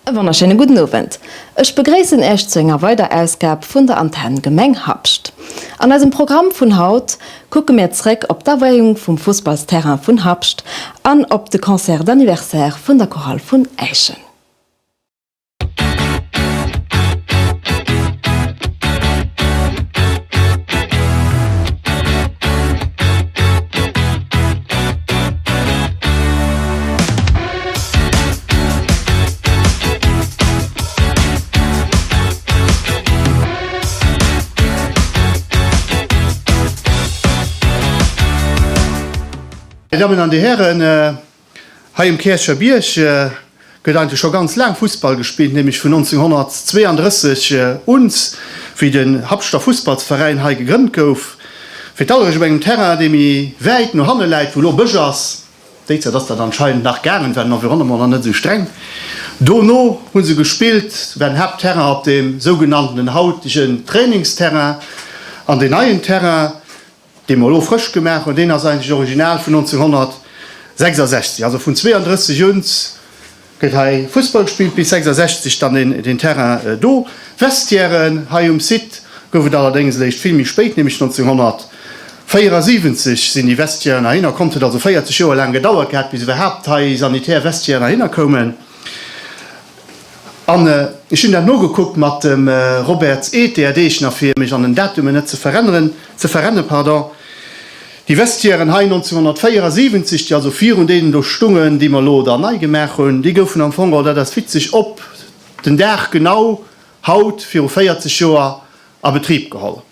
E wonnerschéine gudden Owend. Ech begréissen Äech zu enger weider Ausgab vun der Antenn Gemeng Habscht. An eisem Programm vun haut kucke mir zréck op d'Aweiung vum Fussballsterrain vun Habscht an op de Concert d'anniversaire vun der Chorale vun Äischen. Dir Dammen an Dir Hären, hei um Käercher Bierg gëtt eigentlech scho ganz laang Fussball gespillt, nämlech vun 1932 un, wéi den Habschter Fussballsveräin hei gegrënnt gouf. Fir d'alleréischt op engem Terrain, dee méi wäit no hanne läit, wou elo Bësch ass. Déi Zäit ass dat anscheinend nach gaangen, war den Environnement nach net esou streng. Dono hu se gespillt, war den Haaptterrain op deem sougenanntenen hautegen Trainingsterrain. An deen neien Terrain, dee mer elo frësch gemaach hunn, deen ass eigentlech original vun 1966, also vun 32 un Gëtt hei Fussball gespillt bis 66 dann den Terrain do. Vestiairen hei um Site gouf et allerdéngs eréischt vill méi spéit, nämlech 1974 sinn déi Vestiairen heihinner komm. Et huet also 40 Joer laang gedauert gehat, bis iwwerhaapt hei sanitär Vestiairen heihinner koumen. An ech hunn dat nogekuckt mat dem Robert Eeteerdeeg nach, fir mech an den Datumen net ze verrenneren, ze verrennen, pardon. Déi Vestiairen hei 1974, déi also virun deenen do stungen, déi mer elo dann nei gemaach hunn, déi goufen am Fong, oh dat ass witzeg, op den Dag genau haut viru 40 Joer a Betrib geholl.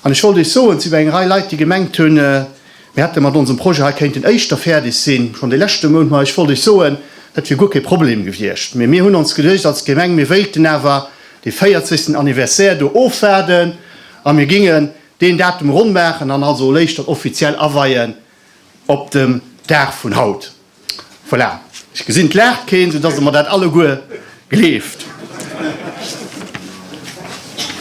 An ech wollt Iech soen, et si eng Rei Leit, déi gemengt hunn, mir hätte mat onsem Projet hei kéinten éischter fäerdeg sinn, schonn de leschte Mount. Ma ech wollt Iech soen, dat wier guer kee Problem gewiescht. Mee mir hunn ons geduecht als Gemeng, mir wéilten awer dee véierzegsten Anniversaire do ofwaarden a mir gingen deen Datum ronn maachen an also léich dat offiziell aweien op dem Dag vun haut. Voilà, ech gesinn, 't laacht keen, sou dass Der mer dat alleguer gleeft.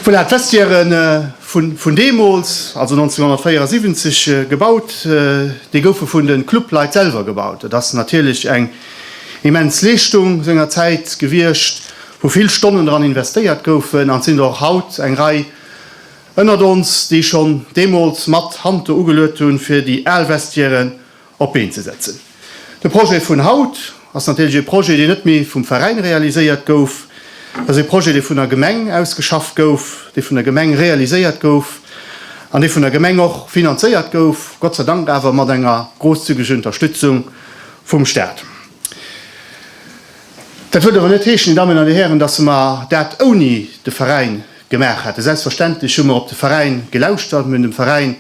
Voilà, d'Vestiairen vun deemools, also 1974 gebaut, déi goufe vun de Clubleit selwer gebaut. Dat ass natierlech eng immens Leeschtung sengerzäit gewiescht, wou vill Stonnen dran investéiert goufen an et sinn der och haut eng Rei Ënnert ons, déi schonn deemools mat Hand do ugeluet hunn, fir déi al Vestiairen op d'Been ze setzen. De Projet vun haut ass natierlech e Projet, deen net méi vum Veräin realiséiert gouf. Dat ass e Projet, dee vun der Gemeng ausgeschafft gouf, dee vun der Gemeng realiséiert gouf an dee vun der Gemeng och finanzéiert gouf, Gott sei Dank awer mat enger großzügeger Unterstützung vum Stat. Dat wëllt awer net heeschen, Dir Dammen an Dir Hären, dass mer dat ouni de Veräin gemaach hätten. Selbstverständlech hu mer op de Veräin gelauschtert, mir hunn dem Veräin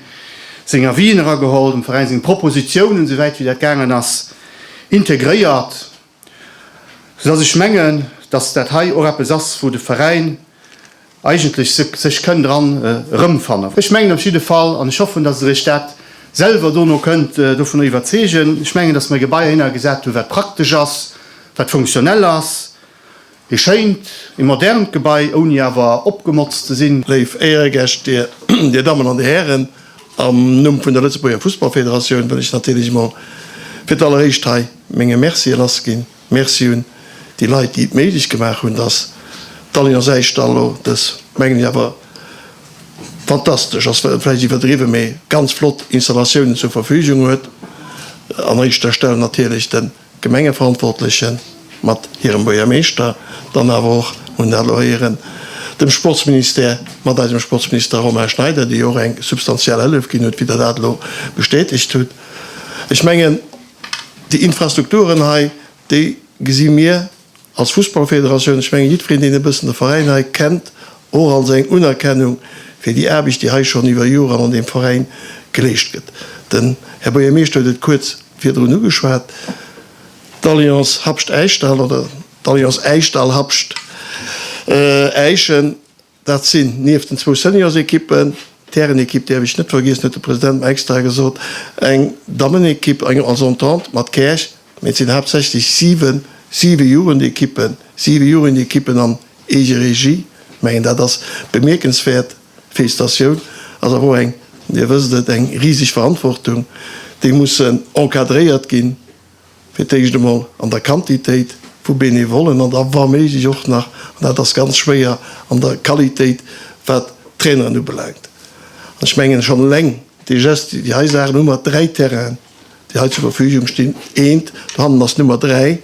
seng Avisen erageholl, dem Veräin seng Propositionen, esouwäit wéi dat gaangen ass, integréiert, soudass ech mengen, dass dat hei och eppes ass, wou de Veräin eigentlech sech kënn dran erëmfannen. Ech mengen op jidde Fall, an ech hoffen, dass Der Iech dat selwer dono kënnt dovunner iwwerzeegen, ech mengen, dass mer e Gebai heihinner gesat hunn, wat praktesch ass, wat funktionell ass, e schéint, e modernt Gebai, ouni awer opgemotzt ze sinn. Léif Éieregäscht, Dir, Dir Dammen an Dir Hären, am Numm vun der Lëtzebuerger Fussballfederatioun wëll ech natierlech emol fir d'alleréischt hei menge Mercie lassginn. Merci un déi Leit, déi et méiglech gemaach hunn, dass d'Alliance Äischdall elo dës, mengen ech awer fantastesch, ass vläicht iwwerdriwwen, mee ganz flott Installatiounen zur Verfügung huet. An éischter Stell natierlech de Gemengeverantwortleche mat hirem Buergermeeschter, dann awer och, hunn dat elo héieren, dem Sportsministère mat eisem Sportsminister Romain Schneider, dee jo och eng substantiell Hëllef ginn huet, wéi Der dat elo bestätegt hutt. Ech mengen, Déi Infrastrukturen hei, déi gesi mir als Fussballfederatioun, ech mengen jiddwereen, deen e bëssen de Veräin hei kennt, och als eng Unerkennung fir déi Aarbecht, déi hei schonn iwwer Joren an deem Veräin geleescht gëtt. Den Här Buergermeeschter huet et kuerz virdrun ugeschwat, d'Alliance Habscht-Äischdall oder d'Alliance Äischdall-Habscht-Äischen, Dat sinn nieft den zwou Seniorsekippen, d'Härenekipp däerf ech net vergiessen, huet de President mer extra gesot, eng Dammenekipp, eng als Entente mat Käerch, mee et sinn haaptsächlech siwen, siwe Jugendekippen, siwe Jugendekippen an Eegeregie. Ech mengen, dat ass bemierkenswäert. Felicitatioun. Ass awer och eng, Dir wësst et, eng riseg Verantwortung. Déi mussen encadréiert ginn. Fir d'éischt emol an der Quantitéit. vu Benevollen an da wa méiglech och nach, an dat ass ganz schwéier, an der Qualitéit wat d'Traineren ubelaangt. An ech mengen schonn eleng dee Geste, déi hei Saachen, hu mer 3 Terrainen, déi hei zur Verfügung stinn. Eent dohannen ass Nummer 3,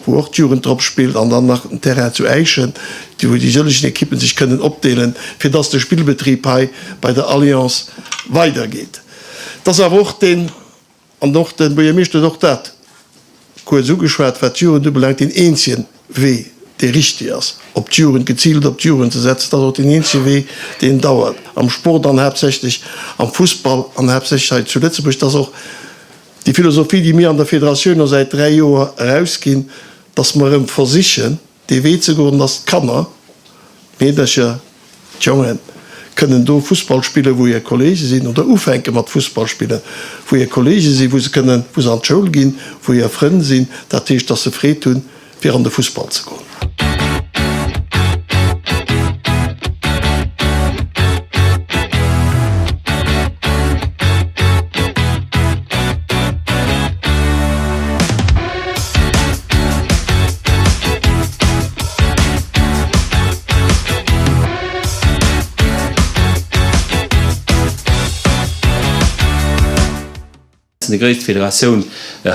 wou och d'Jugend drop spillt, an dann nach den Terrain zu Äischen, wou déi sëllegen Ekippen sech kënnen opdeelen, fir dass de Spillbetrib hei bei der Alliance weidergeet. Et ass awer och deen, an och de Buergermeeschter huet och dat kuerz ugeschwat, wat d'Jugend ubelaangt, deen eenzegen Wee, dee richtig ass, op d'Jugend, geziilt op d'Jugend ze setzen. Dat ass och deen eenzege Wee, deen dauert am Sport an haaptsächlech am Fussball an haaptsächlech hei zu Lëtzebuerg. Dat ass och déi Philosophie, déi mir an der Federatioun elo säit 3 Joer erausginn, dass mer erëm versichen, dee Wee ze goen, dass d'Kanner, d'Meedercher, D'Jongen kënnen do Fussball spillen, wou hir Kollege sinn, oder ufänke mat Fussball spillen, wou hir Kollege sinn, wou se kënnen, wou se an d'Schoul ginn, wou hir Frënn sinn. Dat heescht, dass se Freed hunn, fir an de Fussball ze goen. Déi gréisst Federatioun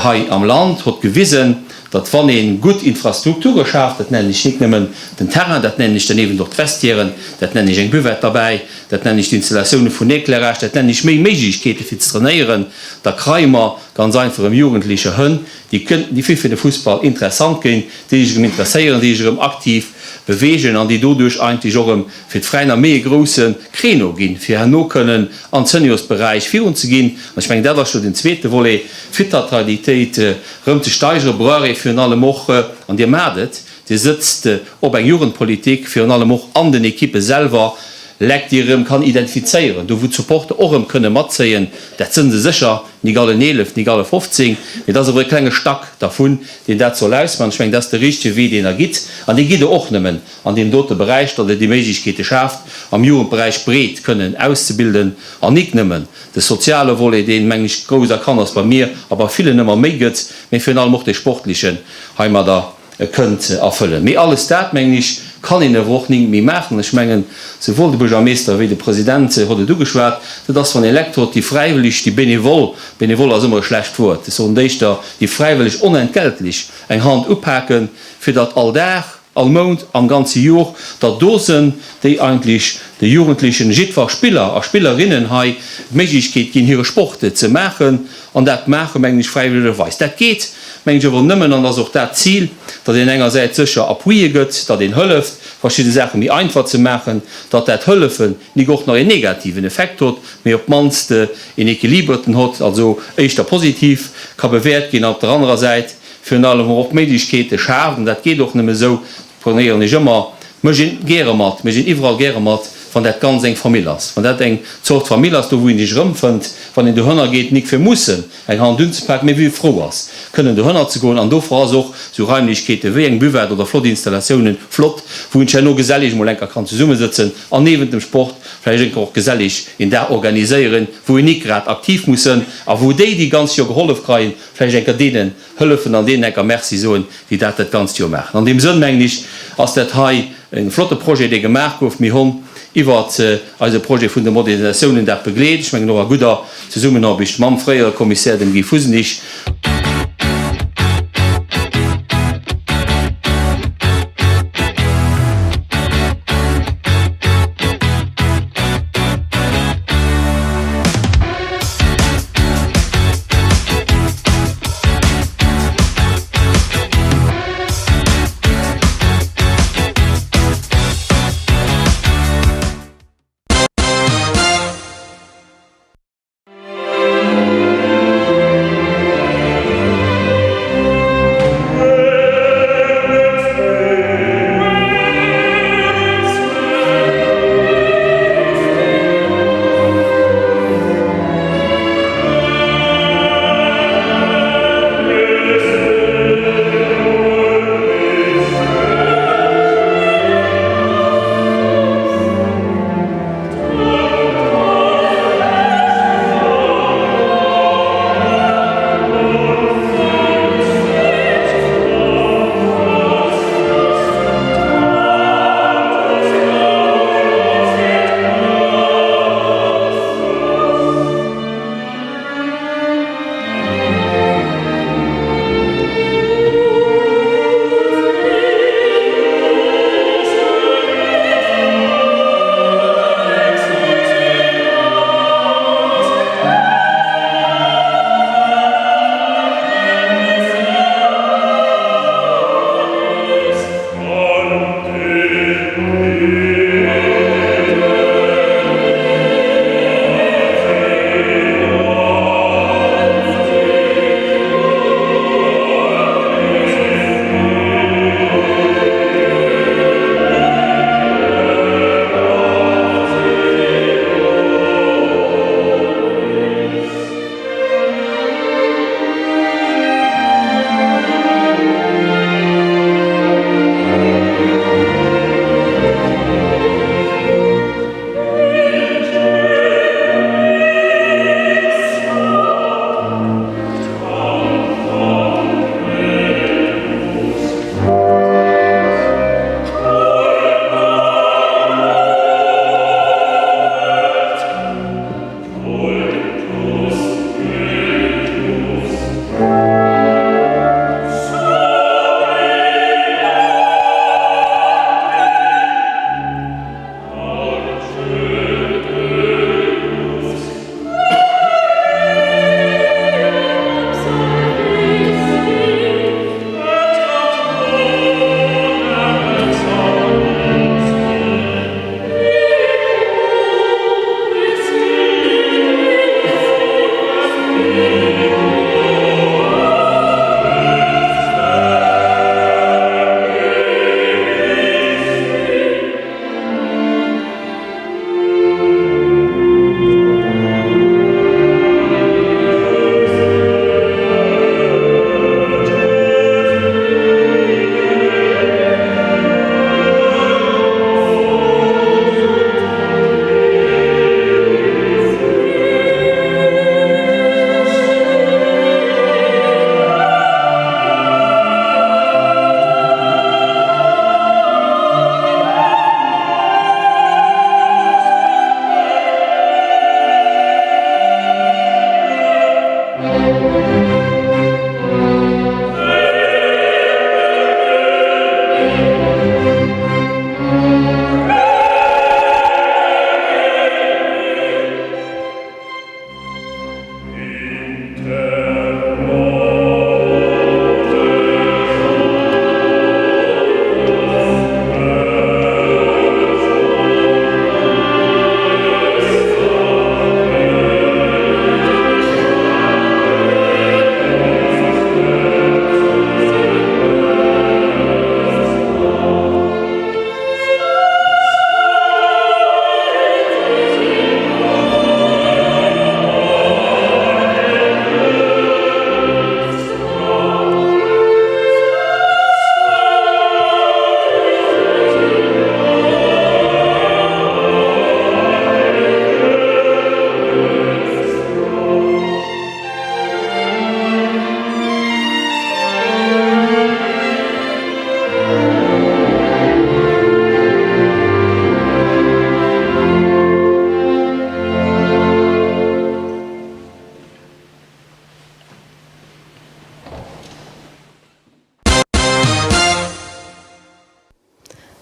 hei am Land hott gewisen, datt wann ee gutt Infrastrukture schaaft, dat nennen ech nik nëmmen den Terrain, dat nennen ech danewent och d'Vestiairen, dat nennen ech eng Buvette derbäi, dat nennen ech d'Installatioune vun Éclairage, dat nennen ech méi Méiglechkeete fir ze trainéieren, da kreie mer ganz einfach erëm Jugendlecher hënn, déi kënnten, déi fir de Fussball interessant ginn, déi sech erëm interesséieren, déi sech erëm aktiv beweegen an déi doduerch eigentlech och erëm fir d'Veräiner méi e grousse Créneau ginn, fir herno kënnen an Seniorsberäich virun ze ginn. An ech mengen, dat ass jo den zweete Volet, fir d'Attraktivitéit erëm ze steigeren, brauch ee virun allem och, an Dir maacht et, Dir sëtzt op eng Jugendpolitik, virun allem och an den Ekippe selwer, Lekt, déi erëm kann identifizéieren, do wou d'Supporter och erëm kënne matzéien, dat sënn se sécher, nik allen 11, nik alle 15, mee et ass awer e klenge Stack dervun, deen dat soll ausmachen. Ech mengen, dat ass de richtege Wee, deen Der gitt, an dee gitt Der och nëmmen an deem dote Beräich, datt Der déi Méiglechkeete schaaft, am Jugendberäich breet kënnen auszebilden an nik nëmmen de soziale Volet, deen, mengen ech, grouss erkannt ass bei mir a bei villen ëmmer méi gëtt, mee virun allem och dee sportlechen heimadder. e kënnt erfëllen. Mee alles dat, mengen ech, kann een awer och ning méi maachen. Ech mengen, souwuel de Buergermeester wéi de President hott et ugeschwat, dat ass, wann ee Lekt hott, déi fräiwëlleg, déi bénévol, bénévol ass ëmmer e schlecht Wuert, ech soen d'éischter, déi fräiwëlleg onentgeltlech eng Hand upaken, fir datt all Dag, all Mount, am ganze Jor der do sënn, déi eigentlech de Jugendlechen, jiddwer Spiller a Spillerinnen hei d'Méiglechkeet ginn, hire Sport ze maachen. An dat maache, mengen ech, fräiwëllegerweis. Dat geet, mengen ech, awer nëmmen, an ass och dat d'Zil, datt een engersäits sécher Appuie gëtt, datt een hëlleft, verschidde Saache méi einfach ze maachen, datt dat Hëllefen nik och nach een negativen Effekt hott, mee op d'mannst een équilibreten hott, also éischter positiv ka bewäert ginn, an op der anerer Säit virun allem och Méiglechkeete schaaft, an dat geet och nëmme esou, Ponéieren ech ëmmer, méch een gäre mat, méch een iwwerall gäre mat, wann dat Ganzt eng Famill ass, wann dat eng Zort Famill ass, do wou een sech erëmfënnt, wann een dohënner geet, nik fir mussen eng Hand unzepaken, mee wou ee frou ass kënnen dohënner ze goen. An dofir ass och sou Raimlechkeete wéi eng Buvette oder flott Installatiounen flott, wou een sech herno gesellig mol enker kann zesummesëtzen an niewent dem Sport vläicht enker och gesellig een Dag organiséieren, wou een nik grad aktiv muss sënn a wou déi, déi ganz Joer gehollef kreien, vläicht enker deenen hëllefen an deenen enker Merci soen, déi dat dat ganzt Joer maachen. An deem Sënn, mengen ech, ass dat hei e flotte Projet, dee gemaach gouf. Mir honn iwwert eise Projet vun de Modernisatiounen dat begleet, ech mengen och a gudder Zesummenaarbecht mam fréiere Kommissär, dem Guy Fusenich.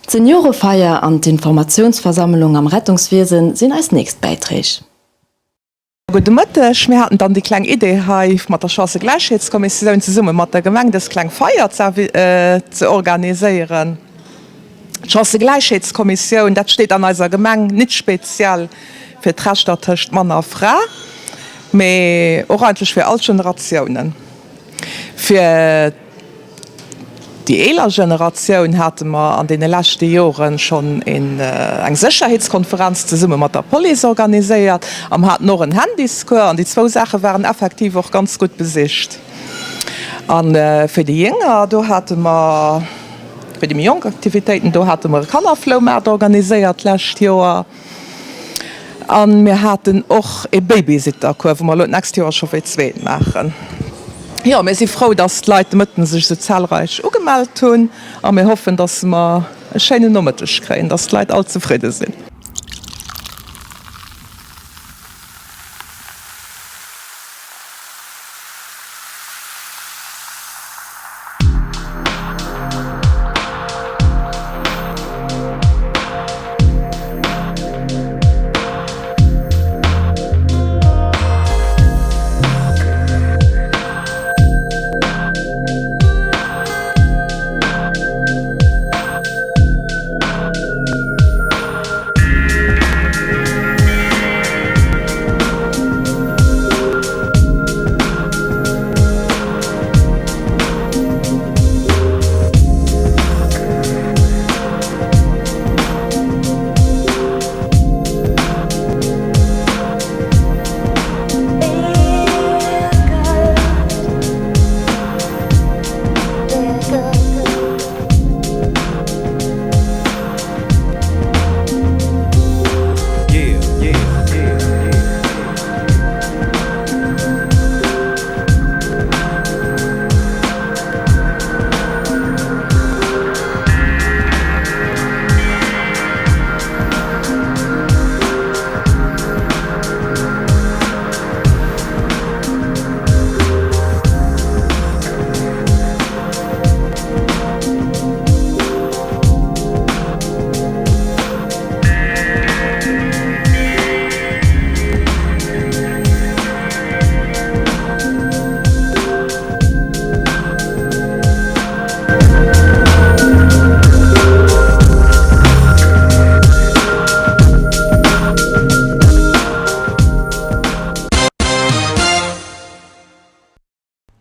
D'Seniorefeier an d'Informatiounsversammlung am Rettungswiesen sinn eis nächst Bäiträg. Gudde Mëtteg. Mir haten dann déi kleng Idee hei mat der Chancëgläichheetskommissioun zesumme mat der Gemeng dës kleng Feier ze organiséieren. D'Chancëgläichheetskommissioun, dat steet an eiser Gemeng nit speziell fir d'Rechter tëscht Mann a Fra, mee och eigentlech fir all d'Generatiounen. Fir déi eeler Generatioun hate mer an deene leschte Jore schonn eng Sécherheetskonferenz zesumme mat der Police organiséiert a mer haten och en Handyscours an déi zwou Saache waren effektiv och ganz gutt besicht. A fir déi Jénger, do hate mer, fir déi méi jonk Aktivitéiten, do hate mer e Kannerfloumaart organiséiert d'lescht Joer. A mir haten och ee Babysittercours, wou mer elo d'nächst Joer scho fir d'zweet maachen. Jo, mir si frou, dass d'Leit de Mëtten sech esou zahlreich ugemellt hunn a mir hoffen, dass mer e schéinen Nomëtteg kréien, dass d'Leit all zefridde sinn.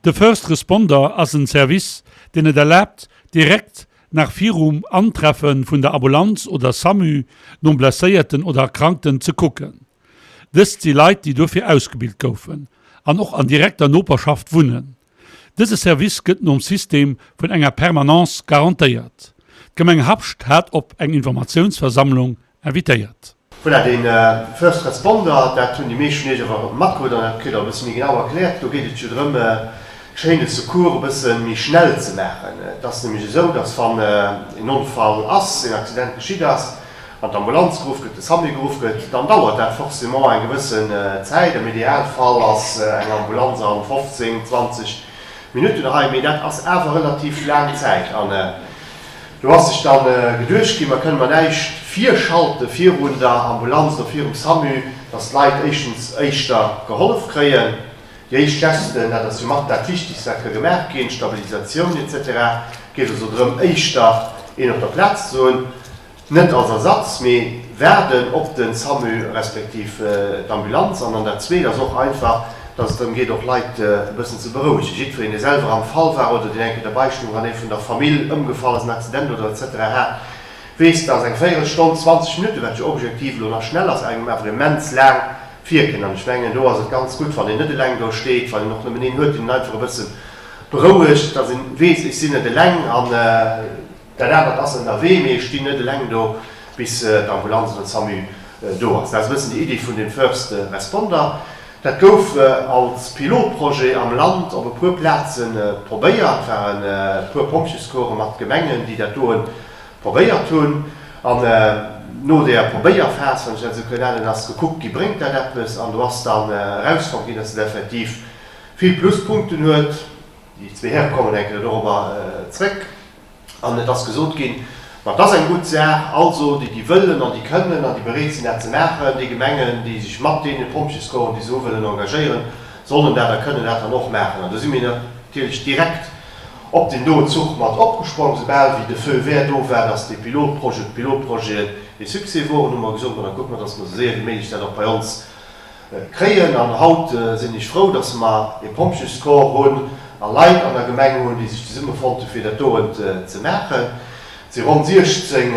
De First Responder ass en Service, deen et erlaabt, direkt nach virum Antreffe vun der Ambulanz oder SAMU nom Blesséierten oder Erkrankten ze kucken. Dëst si Leit, déi dofir ausgebilt goufen an och an direkter Noperschaft wunnen. Dëse Service gëtt nom System vun enger Permanence garantéiert. D'Gemeng Habscht hat op eng Informatiounsversammlung invitéiert. Voilà, dee First Responder, dat hunn déi meescht vun Iech awer matkrutt an dat kritt Der e bësse méi genau erkläert. Do geet et jo drëm, d'Chaîne de secours e bësse méi schnell ze maachen. Et ass nämlech esou, dass wann en Onfall ass, en Accident geschitt ass, Wann d'Ambulanz geruff gëtt, de Samu geruff gëtt, dann dauert dat forcément eng gewëssen Zäit. Am Idealfall ass eng Ambulanz an 15, 20 Minutten hei, mee dat ass awer relativ laang Zäit. An do ass sech da geduecht ginn, mer kënne mer näischt virschalten virun der Ambulanz oder virum Samu, dass d'Leit éischtens éischter gehollef kréien. Déi éischt Gesten, dat ass jo mat dat Wichtigst, wat ka gemaach ginn, Stabilisatioun etc. Geet also drëm, éischter een op der Plaz ze hunn. Net als Ersatz, mee waarden op de Samu respektiv d'Ambulanz. An dann dat Zweet ass och einfach, dass et drëm geet, och Leit e bëssen ze berouegen. Jiddwereen, dee selwer am Fall war oder deen eng Kéier derbei stoung, wann ee vun der Famill ëmgefall ass, en Accident oder etc. Hat, weess, dass eng Véierelstonn, 20 Minutten, wat jo objektiv elo nach schnell ass, engem awer immens laang virkënnt. An ech mengen, do ass et ganz gutt, wann een net eleng do steet, wann een och nëmmen een huet, deen een einfach e bësse berouegt, dass een weess, ech sinn net eleng an, Dat anert ass ënnerwee, mee ech stinn net eleng do, bis d'Ambulanz oder d'SAMU do ass. Dat ass e bëssen déi Iddi vun dem First Responder. Dat gouf als Pilotprojet am Land op e puer Plaze probéiert. Et waren e puer Pompjescorpsen mat Gemengen, déi dat doe probéiert hunn. An no där Probéierphas, wann ech dat esou ka nennen, ass gekuckt gi, bréngt dat eppes? An do ass dann erausfonnt ginn, dass et effektiv vill Pluspunkten huet. Déi zwee Häre kommen eng Kéier dorobber zréck. An et ass gesot ginn, Ma et ass eng gutt Saach. Also, déi, déi wëllen an déi kënnen an déi bereet sinn, dat ze maachen, déi Gemengen, déi sech mat deene Pompjeescorpsen, déi se hu wëllen, engagéieren, sollen dat a kënnen dat dann och maachen. An do si mir natierlech direkt op deen doen Zuch mat opgesprong. Soubal wéi de Feu vert do war, dass dee Pilotprojet, d'Pilotprojeten ee Succès woren, hu mer gesot, ma da kucke mer, dass mer esou séier wéi méiglech dat och bei ons Kréien. An haut sinn ech frou, dass mer ee Pompjescorps hunn a Leit an der Gemeng hunn, déi sech zesummefonnt hu fir dat doen ze maachen. Et si ronn 16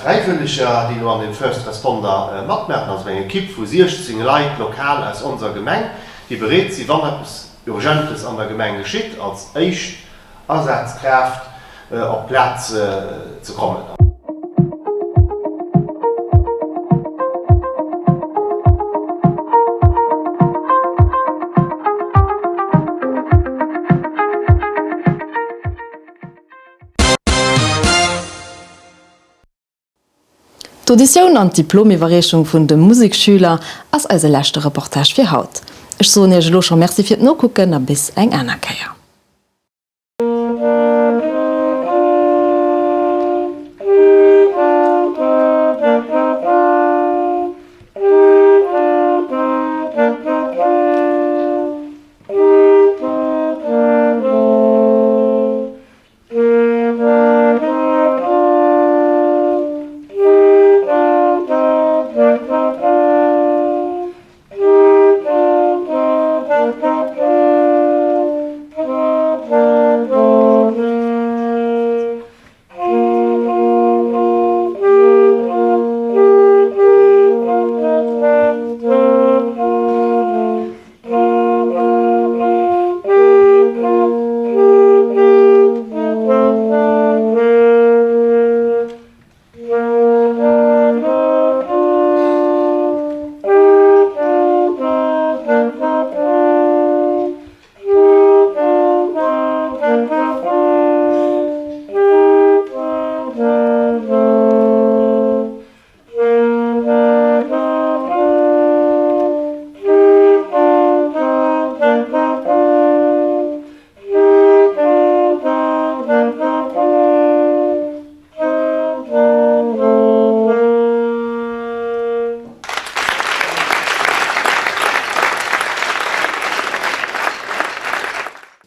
Fräiwëlleger, déi elo an deem First Responder matmaachen, also eng Ekipp vu 16 Leit lokal aus onser Gemeng, déi bereet sinn, wann eppes Urgentes an der Gemeng geschitt, als éischt Asazkraaft op d'Plaz ze kommen. D'Auditioun an d'Diplomiwwerreechung vun de Musekschüler ass eise leschte Reportage fir haut. Ech soen iech elo scho Merci fir d'Nokucken a bis eng aner Kéier.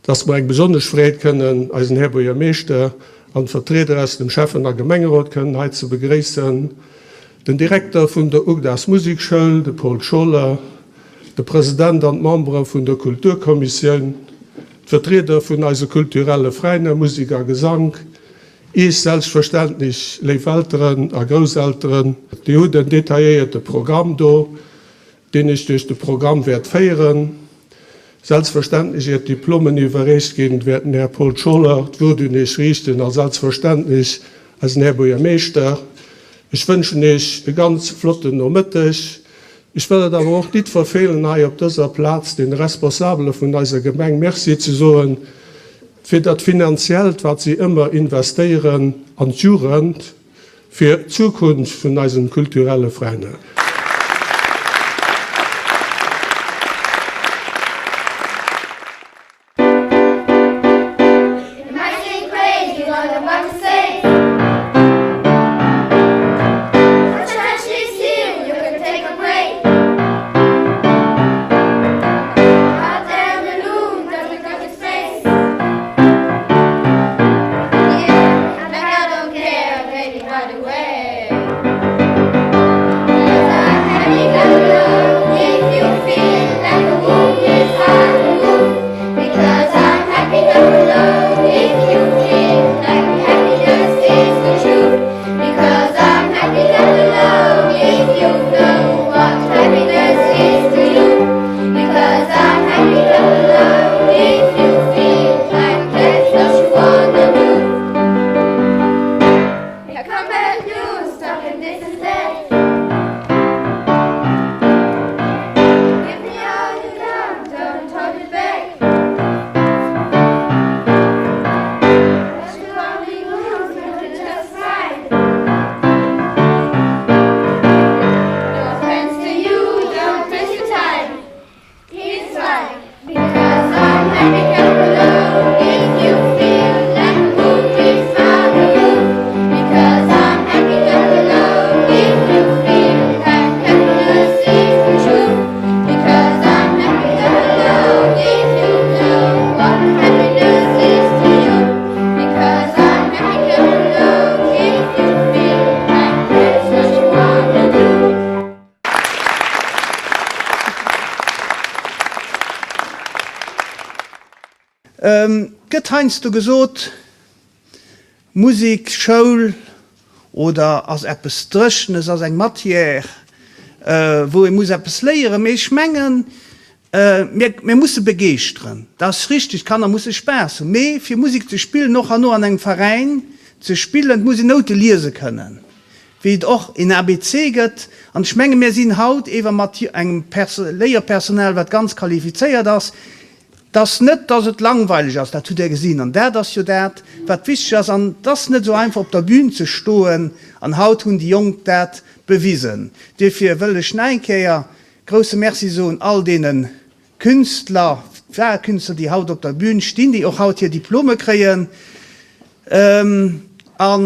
Et ass mer eng besonnesch Freed kënnen eisen Här Buergermeeschter an d'Vertrieder aus dem Schäffen a Gemengerot kënnen hei ze begréissen, den Direkter vun der UGDA's Musekschoul, de Paul Scholer, de President an d'Membere vun der Kulturkommissioun, d'Vertrieder vun eise kulturelle Veräiner Musek a Gesank, Iech selbstverständlech, léif Elteren a Grousselteren. Dir hutt en detailléierte Programm do, deen iech duerch de Programm wäert féieren. Selbstverständlech, ier d'Diplomen iwwerreecht ginn, wäert den Här Paul Scholer d'Wuert un iech riichten a selbstverständlech eisen Här Buergermeeschter. Ech wënschen iech e ganz flotten Nomëtteg. Ech wëll et awer och nit verfeelen, hei op dëser Plaz deene Responsabele vun eiser Gemeng Merci ze soen, fir dat Finanziellt, wat si ëmmer investéieren an d'Jugend, fir d'Zukunft vun eisem kulturelle Veräiner. Et gëtt heiansdo gesot, Musek, Schoul oder ass eppes Dréchenes, ass eng Matière, wou ee muss eppes léieren. Mee ech mengen, mir, mir musse begeeschteren. Dat ass richteg, d'Kanner musse Spaass hunn. Mee fir Musek ze spillen, och herno an engem Veräin ze spillen, muss een Noute liese kënnen, wéi et och een ABC gëtt. An ech menge mir sinn haut ewer mat engem Léierpersonal, wat ganz qualifizéiert ass, 't ass net, dass et langweileg ass, dat hutt Der gesinn. An dat ass jo dat, wat wichteg ass. An 't ass net esou einfach, op der Bühn ze stoen. An haut hunn déi Jonk dat bewisen. Duerfir wëll ech nach eng Kéier grousse Merci soen all deene Künstler, Fraekünstler, déi haut op der Bühn stinn, déi och haut hir Diplome kréien. A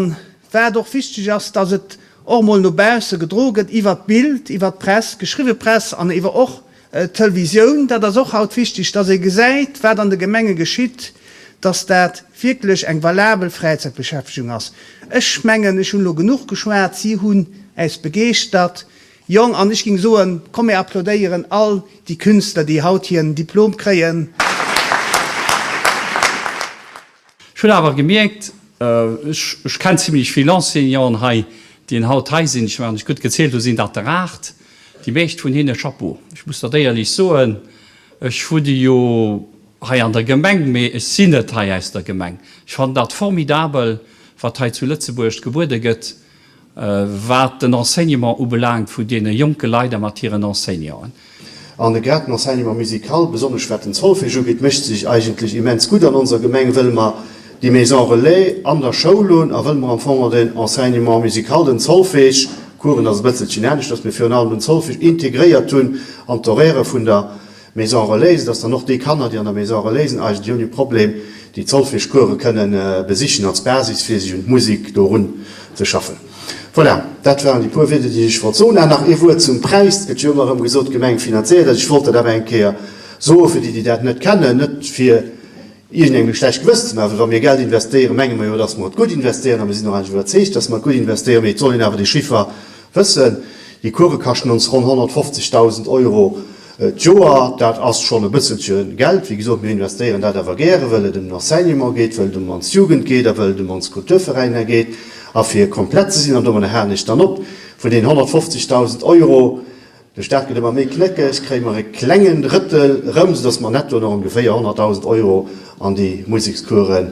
wat och wichteg ass, dass et och emol no bausse gedroe gëtt iwwert d'Bild, iwwert d'Press, geschriwwe Press an ewer och d'Televisioun. Dat ass och haut wichteg, dass ee gesäit, wat an de Gemenge geschitt, dass dat wierklech eng valabel Fräizäitbeschäftegung ass. Ech mengen, ech hunn elo genuch geschwat. Si hunn äis begeeschtert. Jong, an ech ging soen, komm mir applaudéieren all déi Künstler, déi haut hiren Diplom kréien. Ech hunn awer gemierkt, ech kennen zimlech vill Enseignanten hei, déi haut hei sinn, ech, wann ech gutt gezielt hunn, sinn dat der 8, déi meescht vun hinne, Chapeau, ech muss dat éierlech soen, ech wunne jo hei an der Gemeng, mee ech sinn net hei aus der Gemeng. Ech fannen dat formidabel, wat hei zu Lëtzebuerg gebuede gëtt. Wat den Enseignement ubelaangt vun deene jonke Leit a mat hiren Enseignanten. An grad den Enseignement musical, besonnesch wat den Solfège ugeet, mécht sech eigentlech immens gutt an onser Gemeng, wëll mer déi Maison relais an der Schoul hunn a wëll mer am Fong och den Enseignement musical, den Solfège, Coursen ass e bësselchen aneschters, mee virun allem den Solfège integréiert hunn an d'Horairë vun der Maison Relais, dass dann och déi Kanner, déi an der Maison Relais sinn, eigentlech ouni Problem déi Zolfeeschcourse kënnen besichen als Basis, fir sech un d'Musek do erun ze schaffen. Voilà, dat waren déi puer Wieder, déi ech wollt soen. Ah, nach ee Wuert zum Präis. Et gëtt jo ëmmer erëm gesot, d'Gemeng finanzéiert dat. Ech wollt dat awer eng Kéier soen, fir déi, déi dat net kennen, net fir iergendengem e schlecht Gewëssen ze maachen, well wa mir Geld investéieren, menge mer jo, dass mer et gutt investéieren a mir sinn och eigentlech iwwerzeegt, dass mer et gutt investéieren, mee et soll een awer déi Chiffer wëssen. Déi Course kaschten ons ronn 150.000 Euro d'Joer. Dat ass schonn e bësselche Geld. Wéi gesot, mir investéieren dat awer gäre, wëll et ëm den Enseignement geet, wëll et ëm ons Jugend geet a wëll et ëm ons Kulturveräiner geet. A fir komplett ze sinn, an domadder halen ech dann op, vun deenen 150.000 Euro, de Staat gëtt ëmmer méi knéckeg, kréie mer e klengen Drëttel erëm, soudass mer netto nach ongeféier 100.000 Euro an déi Musekscoursen,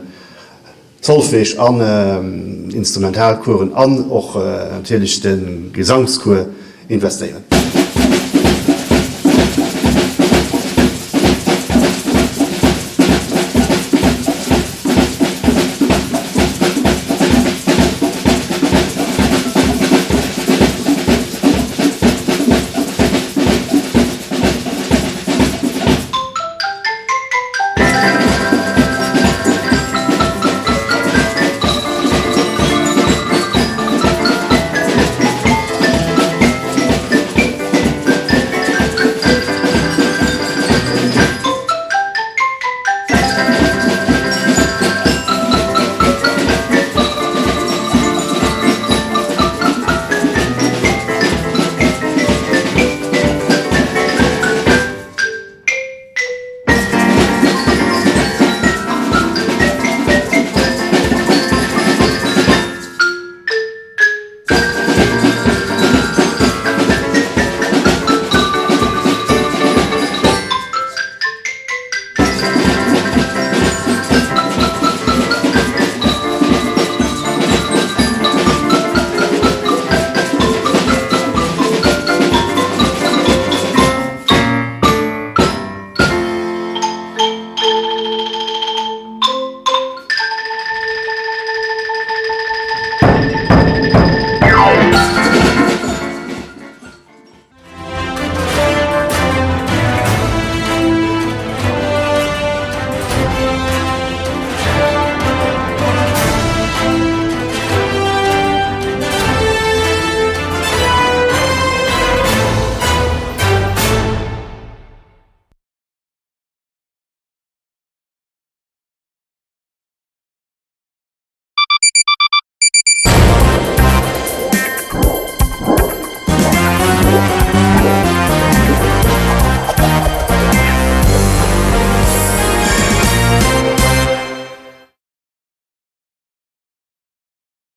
Solfège an Instrumentalcoursen an och natierlech de Gesangscours investéieren.